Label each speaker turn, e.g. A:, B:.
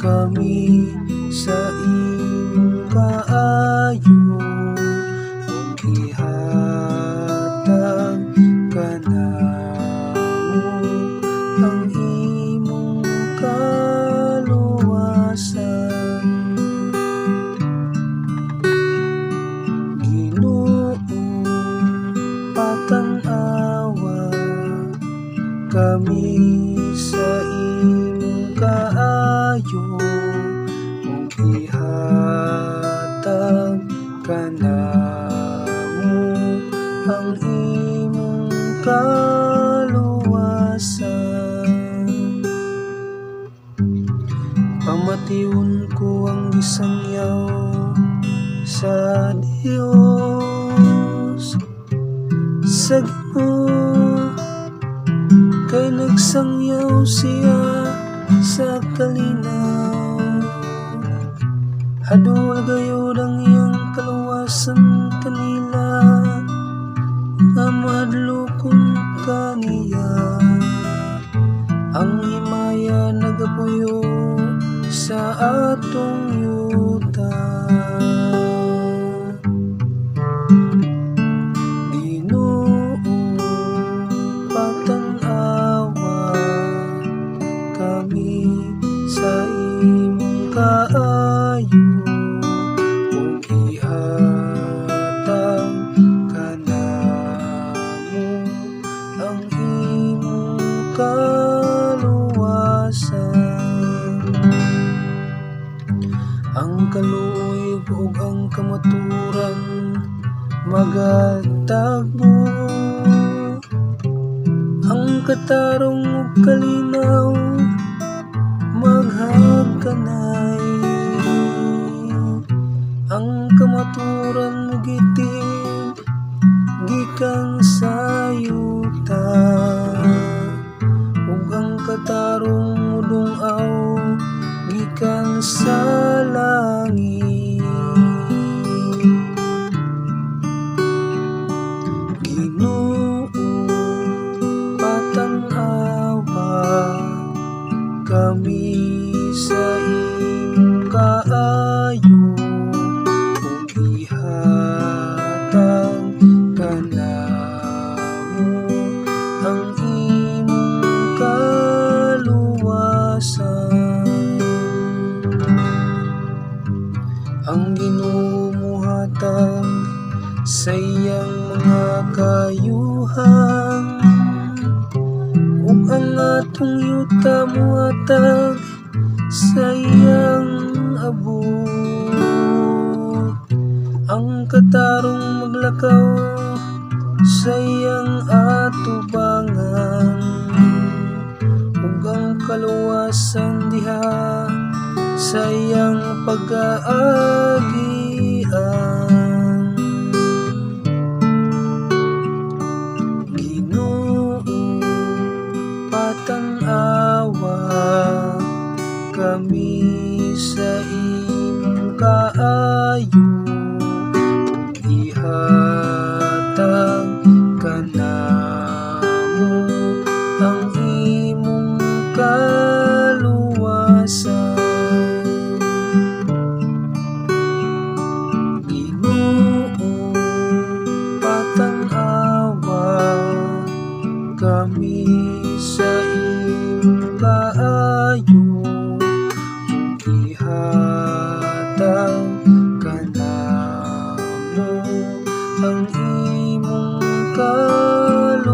A: Kami sa imong kaayo ug ihatag kanamo ang imong kaluwasan. Ginoo, patan-awa kami sa imong kaayo ug ihatag kanamo ang imong kaluwasan. Pamation ko ang gisangyaw sa Dios, sa Ginoo, kay nagsangyaw siya sa kalinaw. Adol gayud ang iyang kaluwasan kanila nga mahadlokon kaniya. Ang himaya nagapuyo sa atong yuta. Ginoo, patan-awa kami sa imong kaayo ug ihatag kanamo ang imong kaluwasan. Ang kaluoy ug ang kamatuoran magatagbo. Ang katarong ug kalinaw maghagkanay. Ang kamatuoran mogitig gikan sa yuta ug ang katarong modung-aw gikan sa langit. Ginoo, patan-awa kami sa imong kaayo ug ihatag kanamo ang imong kaluwasan. Ang Ginoo mohatag sa iyang mga kayuhan ug ang atong yuta mohatag sa iyang abot. Ang katarong maglakaw sa iyang atubangan ug ang kaluwasan diha sa iyang pag-aagian. Ginoo, patan-awa kami sa imong kaayo ug ihatag kanamo ang imong kaluwasan. Ginoo, patan-awa kami sa imong kaayo ug ihatag kanamo ang imong kaluwasan.